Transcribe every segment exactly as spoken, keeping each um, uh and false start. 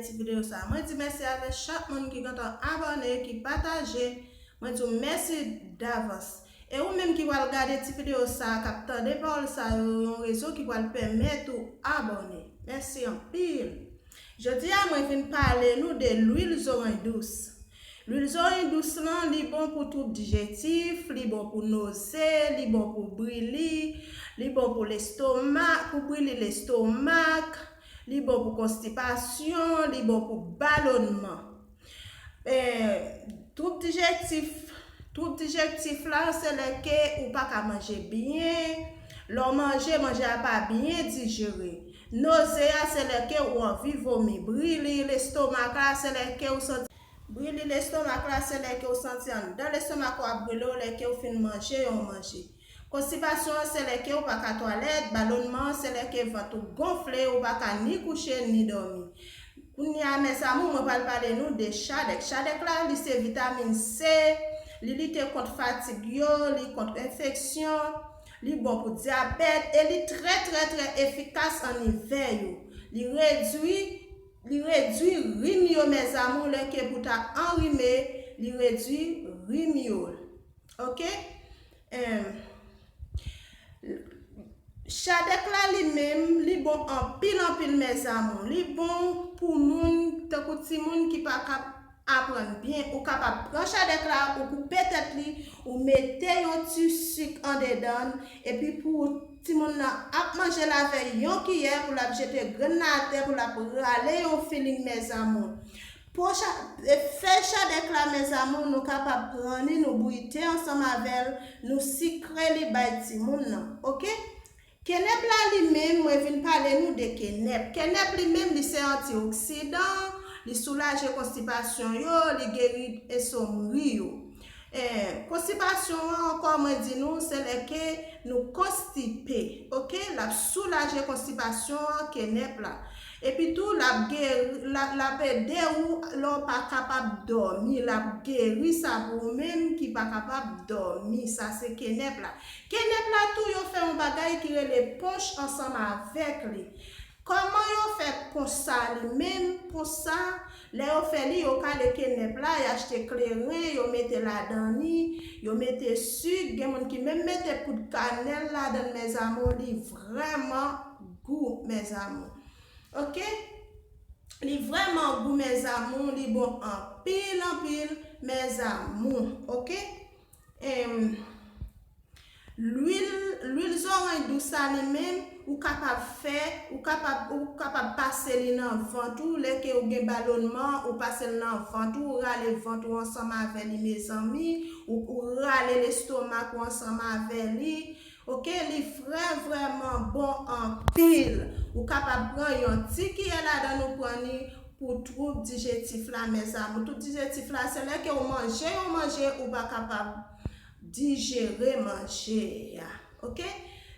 ti videyo sa. Mwen di mèsi avèk chak moun ki gentan abòne, ki pataje. Mwen di w mèsi davans. E ou menm ki pral gade ti videyo sa, k ap tande pawòl sa yo, yon rezon ki pral pèmèt ou abòne. Mèsi anpil. Jodi a, mwen vin pale nou de lwil zoranj dous. Lwil zoranj dous lan, li bon pou twoub dijestif, li bon pou noze, li bon pou brili, li bon pou lestomak, pou brili lestomak, li bon pou konstipasyon, li bon pou balonman. E, twoub dijestif, twoub dijestif la, se lè ke ou pa ka manje byen, lè w manje, manje a pa byen dijere. Noze a, se lè ke ou anvi vomi. Brili lestomak la, se lè ke ou santi Brili lestomak la, se lè ke ou santi anndan lestomak ou ap brile w lè ke ou fin manje yon manje. Konstipasyon an, se lè ke ou pa ka twalèt. Balonman an, se lè ke vant ou gonfle, ou pa ka ni kouche ni dòmi. Kounye a, mèzamou, mwen pral pale nou de chadèk. Chadèk la, li se vitamin C, li lite kont fatig yo, li kont enfeksyon, li bon pou dyabèt, e li trè, trè, trè efikas an ivè yo. Li redwi Li redwi rim yo, mèzamou, lè ke pou ta anrime, li redwi rim yo. Oke? Em, chadèk la li menm, li bon anpil, anpil, mèzamou. Li bon pou moun, tankou timoun ki pa ka aprann byen. Ou kapab pran chadèk la, ou koupe tèt li, ou mete yon ti sik andedan l, epi pou timoun nan ap manje l avè yon kiyè, pou l ap jete grenn nan atè, pou l ap rale yon filing, mèzamou. Po cha-, e, fèy chadèk la, mèzamou, nou kapab pran li, nou bwite ansanm avè l, nou sikre li bay timoun nan. Oke? Kenèp la li menm, mwen vin pale nou de kenèp. Kenèp li menm, li se antioksidan, li soulaje konstipasyon yo, li geri ensomni yo. E, konstipasyon an, ankò mwen di nou, se lè ke nou konstipe, oke? L ap soulaje konstipasyon an, kenèp la. Epi tou, l ap geri, l ap, l ap ede ou lè w pa kapab dòmi, l ap geri sa pou ou menm ki pa kapab dòmi, sa se kenèp la. Kenèp la tou, yo fè yon bagay ki rele ponch ansanm avèk li. Kòman yo fè ponch sa li menm? Ponch sa, lè yo fè li, yo kale kenèp la, y achte kleren, yo mete ladan li, yo mete sik, gen moun ki menm mete poud kanèl ladan l, mèzamou, li vrèman gou, mèzamou. Oke? Li vrèman gou, mèzamou, li bon anpil, anpil, mèzamou. Oke? Em, lwil, lwil zoranj dous sa li menm, ou kapab fè, ou kapab, ou kapab pase li nan vant ou, lè ke ou gen balonman, ou pase l nan vant ou, ou rale vant ou ansanm avè li, mezanmi, ou, ou rale lestomak ou ansanm avè li. Oke, li vrè, vrèman bon anpil. Ou kapab pran yon ti kiyè ladan l, ou pran li pou twoub dijestif la, mèzamou. Twoub dijestif la, se lè ke ou manje yon manje, ou pa kapab dijere manje a. Oke?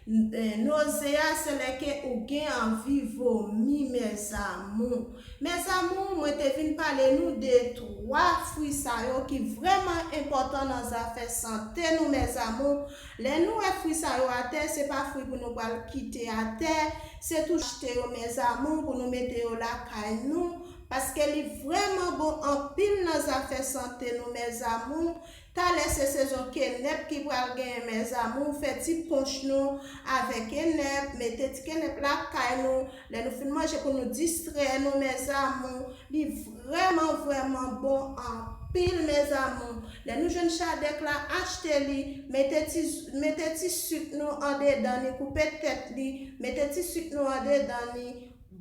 N-, eh, noze a, se lè ke ou gen anvi vomi, mèzamou. Mèzamou, mwen te vin pale nou de twa fwi sa yo ki vrèman enpòtan nan zafè sante nou, mèzamou. Lè nou wè fwi sa yo atè, se pa fwi pou nou pral kite atè, se tou achte yo, mèzamou, pou nou mete yo lakay nou, paske li vrèman bon anpil nan zafè sante nou, mèzamou. Talè se sezon kenèp ki pral genyen, mèzamou. Fè ti ponch nou avè kenèp, mete ti kenèp lakay nou. Lè nou fin manje, pou nou distrè nou, mèzamou, li vrèman, vrèman bon anpil, mèzamou. Lè nou jwenn chadèk la, achte li, mete ti, mete ti sik nou andedan li, koupe tèt li, mete ti sik nou andedan li,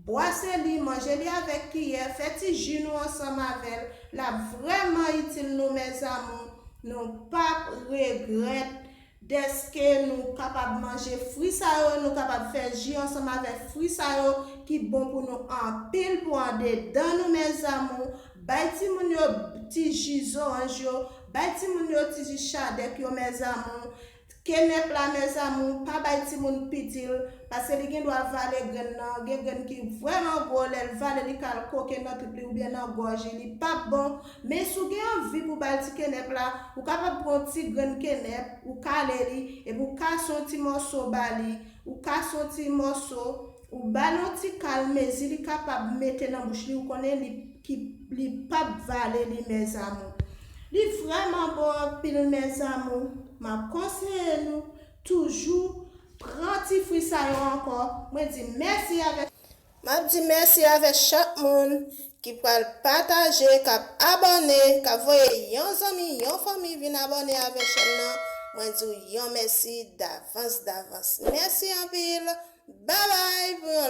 bwase li, manje li avèk kiyè, fè ti ji nou ansanm avè l. L ap vrèman itil nou, mèzamou. Nou p ap regrèt dèske nou kapab manje fwi sa yo, nou kapab fè ji ansanm avèk fwi sa yo ki bon pou nou anpil, pou andedan nou, mèzamou. Bay timoun yo ti ji zoranj yo, bay timoun yo ti ji chadèk yo, mèzamou. Kenèp la, mèzamou, pa bay timoun piti l, paske li gen dwa vale grenn nan. Gen grenn ki vrèman gwo, lè l vale, li ka al koke nan trip li oubyen nan gòj li, li p ap bon. Men si w gen anvi pou ba l ti kenèp la, ou kapab pran yon ti grenn kenèp, ou kale li, epi ou kase yon ti mòso ba li, ou kase yon ti mòso, Ou ba l yon ti kal mezi li kapab mete nan bouch li, ou konnen li ki li p ap vale li, mes amours. Li vrèman bon anpil, mes amours. M ap konseye nou toujou pran ti fwi sa yo ankò. Mwen di mèsi avèk M ap di mèsi avèk chak moun ki pral pataje, k ap abòne, k ap voye yon zanmi, yon fanmi vin abòne avèk chèn nan. Mwen di w yon mèsi davans, davans. Mèsi anpil. Babay pou yon